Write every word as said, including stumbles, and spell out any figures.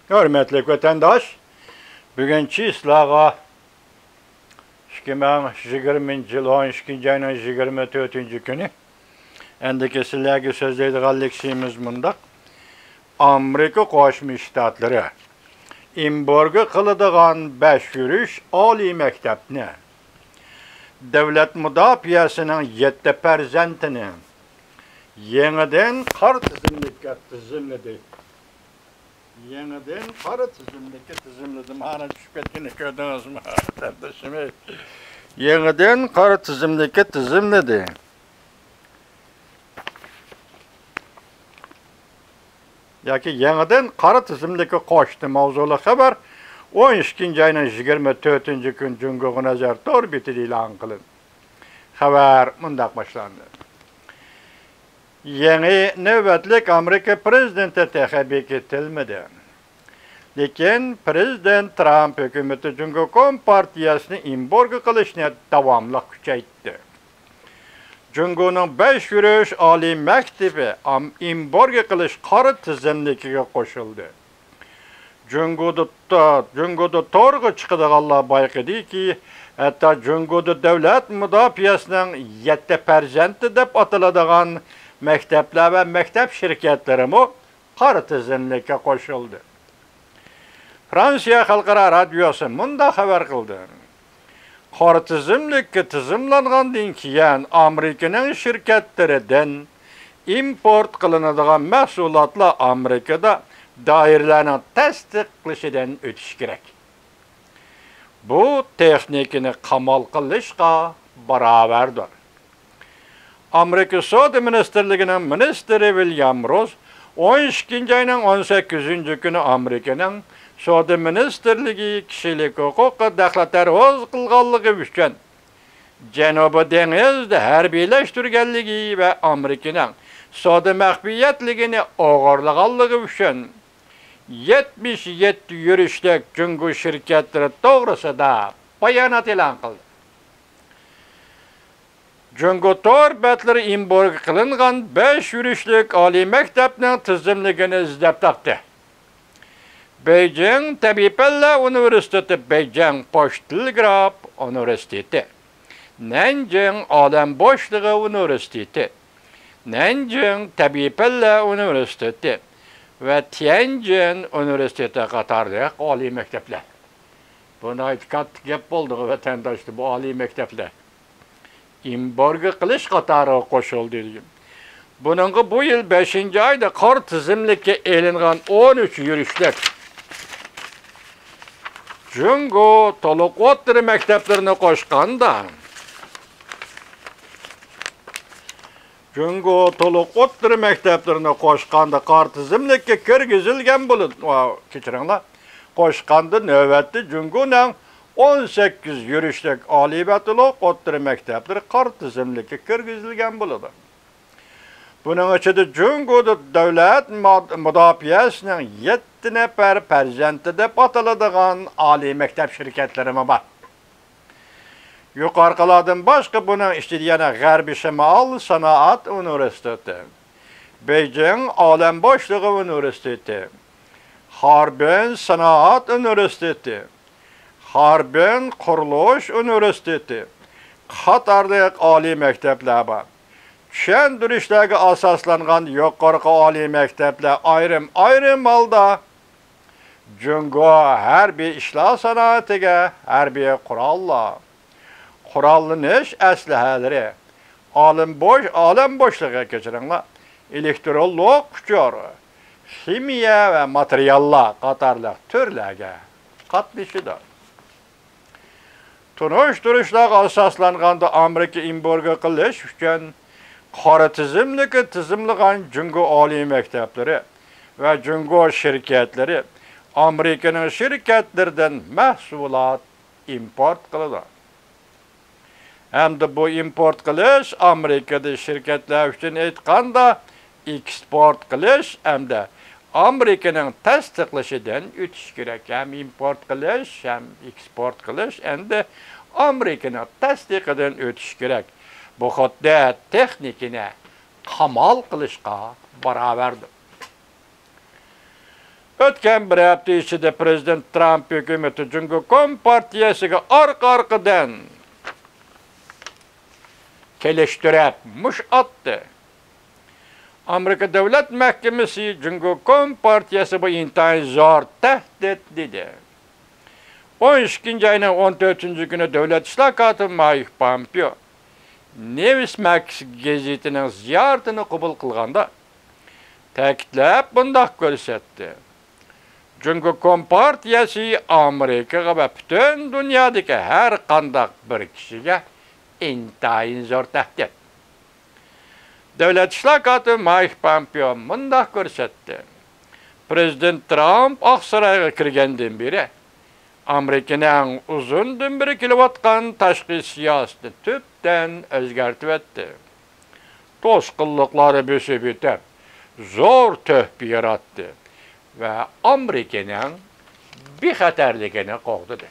ھۆرمەتلىك ۋەتەنداش، بۈگۈن چىسلاغا ئىككى مىڭ يىگىرمىنچى يىل ئون ئىككىنچى ئاينىڭ يىگىرمە تۆتىنچى كۈنى. ئەمدىكى سىلەرگە سۆزلەيدىغان لېكسىيىمىز مۇنداق. ئامېرىكا قوشما شتاتلىرى ئېمبارگو قىلىدىغان بەش يۈرۈش ئالىي مەكتەپنى، دۆلەت مۇداپىئەسىنىڭ يەتتە پەرزەنتىنى يېڭىدىن قارا تىزىملىككە تىزىملىدى. يېڭىدىن قارا تىزىملىككە تىزىملىدى. مانا چۈشۈپ كەتكىنىنى كۆردىڭىزمۇ، قېرىندىشىم؟ يېڭىدىن قارا تىزىملىككە تىزىملىدى. ياكى يېڭىدىن قارا تىزىملىككە قوشتى ماۋزۇلۇق خەۋەر ئون ئىككىنچى ئاينىڭ يىگىرمە تۆتىنچى كۈن جۇڭگوغا نەزەر تور بېتىدە ئېلان قىلىندى. خەۋەر مۇنداق باشلاندى. يېڭى نۆۋەتلىك ئامېرىكا پىرېزىدېنتى تېخى بېكىتىلمىدى. لېكىن پىرېزىدېنت ترامپ ھۆكۈمىتى جۇڭگو كومپارتىيەسىنى ئېمبارگو قىلىشنى داۋاملىق كۈچەيتتى. جۇڭگونىڭ بەش يۈرۈش ئالىي مەكتىپى ئام-، ئېمبارگو قىلىش قارا تىزىملىكىگە قوشۇلدى. جۇڭگودا، جۇڭگودا تورغا چىقىدىغانلار بايقىدىكى، ھەتتا جۇڭگودا دۆلەت مۇداپىئەسىنىڭ يەتتە پەرزەنتى دەپ ئاتىلىدىغان مەكتەپلەر ۋە مەكتەپ شىركەتلىرىمۇ قارا تىزىملىككە قوشۇلدى. فرانسىيە خەلقئارا رادىيوسى مۇنداق خەۋەر قىلدى. قارا تىزىملىككە تىزىملانغاندىن كېيىن، ئامېرىكىنىڭ شىركەتلىرىدىن ئىمپورت قىلىنىدىغان مەھسۇلاتلار ئامېرىكىدا دائىرىلەرنىڭ تەستىقلىشىدىن ئۆتۈشى كېرەك. بۇ تېخنىكىنى قامال قىلىشقا باراۋەردۇر. ئامېرىكا سودا مىنىستىرلىكىنىڭ مىنىستىرى ۋىليام روز ئون ئىككىنچى ئاينىڭ ئون سەككىزىنچى كۈنى ئامېرىكىنىڭ سودا مىنىستىرلىكى كىشىلىك ھوقۇققا دەخلى تەرۇز قىلغانلىقى ئۈچۈن، جەنۇبىي دېڭىزدا ھەربىيلەشتۈرگەنلىكى ۋە ئامېرىكىنىڭ سودا مەخپىيەتلىكىنى ئوغرىلىغانلىقى ئۈچۈن، يەتمىش يەتتە يۈرۈشلۈك جۇڭگو شىركەتلىرى توغرىسىدا بايانات ئېلان قىلدى. جۇڭگو تور بەتلىرى ئېمبارگو قىلىنغان بەش يۈرۈشلۈك ئالىي مەكتەپنىڭ تىزىملىكىنى ئىزدەپ تاپتى. بېيجىڭ تەبىئىي پەنلەر ئۇنىۋېرسىتېتى، بېيجىڭ پوچتا تېلېگراف ئۇنىۋېرسىتېتى، نەنجىڭ ئالەم بوشلۇقى ئۇنىۋېرسىتېتى، نەنجىڭ تەبىئىي پەنلەر ئۇنىۋېرسىتېتى ۋە تيەنجىن ئۇنىۋېرسىتېتى قاتارلىق ئالىي مەكتەپلەر. بۇ ناھايىتى كاتتا گەپ بولدىغۇ، ۋەتەنداشلار، بۇ ئالىي مەكتەپلەر ئېمبارگو قىلىش قاتارىغا قوشۇلدى دېگەن. بۇنىڭغا بۇ يىل بەشىنچى ئايدا قارا تىزىملىككە ئېلىنغان ئون ئۈچ يۈرۈشلۈك جۇڭگو تولۇق ئوتتۇرا مەكتەپلىرىنى قوشقاندا، جۇڭگو تولۇق ئوتتۇرا مەكتەپلىرىنى قوشقاندا قارا تىزىملىككە كىرگۈزۈلگەن بولىدۇ. ۋاۋ، كەچۈرۈڭلار. قوشقاندا نۆۋەتتە جۇڭگونىڭ ئون سەككىز يۈرۈشلۈك ئالىي ۋە تولۇق ئوتتۇرا مەكتەپلىرى قارا تىزىملىككە كىرگۈزۈلگەن بولىدۇ. بۇنىڭ ئىچىدە جۇڭگودا دۆلەت ماد-، مۇداپىئەسىنىڭ يەتتە نەپەر پەرزەنتى دەپ ئاتىلىدىغان ئالىي مەكتەپ شىركەتلىرىمۇ بار. يۇقىرىقىلاردىن باشقا بۇنىڭ ئىچىدە يەنە غەربىي شىمال سانائەت ئۇنىۋېرسىتېتى، بېيجىڭ ئالەم بوشلۇقى ئۇنىۋېرسىتېتى، خاربىن سانائەت ئۇنىۋېرسىتېتى، خاربىن قۇرۇلۇش ئۇنىۋېرسىتېتى قاتارلىق ئالىي مەكتەپلەر بار. چۈشەندۈرۈشلەرگە ئاساسلانغان يۇقىرىقى ئالىي مەكتەپلەر ئايرىم-ئايرىم ھالدا جۇڭگو ھەربىي ئىشلار سانائىتىگە ھەربىي قوراللار، قوراللىنىش ئەسلىھەلىرى، ئالەم بوش-، ئالەم بوشلۇقى، كەچۈرۈڭلار، ئېلېكترونلۇق ئۇچۇر، خىمىيە ۋە ماتېرىياللار قاتارلىق تۈرلەرگە قاتنىشىدۇ. تونۇشتۇرۇشلارغا ئاساسلانغاندا، ئامېرىكا ئېمبارگو قىلىش ئۈچۈن قارا تىزىملىككە تىزىملىغان جۇڭگو ئالىي مەكتەپلىرى ۋە جۇڭگو شىركەتلىرى ئامېرىكىنىڭ شىركەتلىرىدىن مەھسۇلات ئىمپورت قىلىدۇ. ھەمدە بۇ ئىمپورت قىلىش ئامېرىكىدا شىركەتلەر ئۈچۈن ئېيتقاندا، ئېكسپورت قىلىش ھەمدە ئامېرىكىنىڭ تەستىقلىشىدىن ئۆتۈش كېرەك. ھەم ئىمپورت قىلىش، ھەم ئېكسپورت قىلىش ئەمدى ئامېرىكىنىڭ تەستىقىدىن ئۆتۈش كېرەك. بۇ خۇددى تېخنىكىنى قامال قىلىشقا باراۋەردۇر. ئۆتكەن بىر ھەپتە ئىچىدە پىرېزىدېنت ترامپ ھۆكۈمىتى جۇڭگو كومپارتىيەسىگە ئارقا-ئارقىدىن كېلىشتۈرۈپ مۇش ئاتتى. ئامېرىكا دۆلەت مەھكىمىسى جۇڭگو كومپارتىيەسى بۇ ئىنتايىن زور تەھدىت دېدى. ئون ئىككىنچى ئاينىڭ ئون تۆتىنچى كۈنى دۆلەت ئىشلار كاتىپى مايك پامپېئو نېۋىسماكس گېزىتىنىڭ زىيارىتىنى قوبۇل قىلغاندا تەكىتلەپ مۇنداق كۆرسەتتى: جۇڭگو كومپارتىيەسى ئامېرىكىغا ۋە پۈتۈن دۇنيادىكى ھەر قانداق بىر كىشىگە ئىنتايىن زور تەھدىت. دۆلەت ئىشلار كاتىپى مايك پامپېئو مۇنداق كۆرسەتتى: پىرېزىدېنت ترامپ ئاقسارايغا كىرگەندىن بېرى، ئامېرىكىنىڭ ئۇزۇندىن بېرى كېلىۋاتقان تاشقى سىياسىتىنى تۈپتىن ئۆزگەرتىۋەتتى. توسقۇنلۇقلارنى بۆسۈپ ئۆتۈپ، زور تۆھپە ياراتتى ۋە ئامېرىكىنىڭ بىخەتەرلىكىنى قوغدىدى.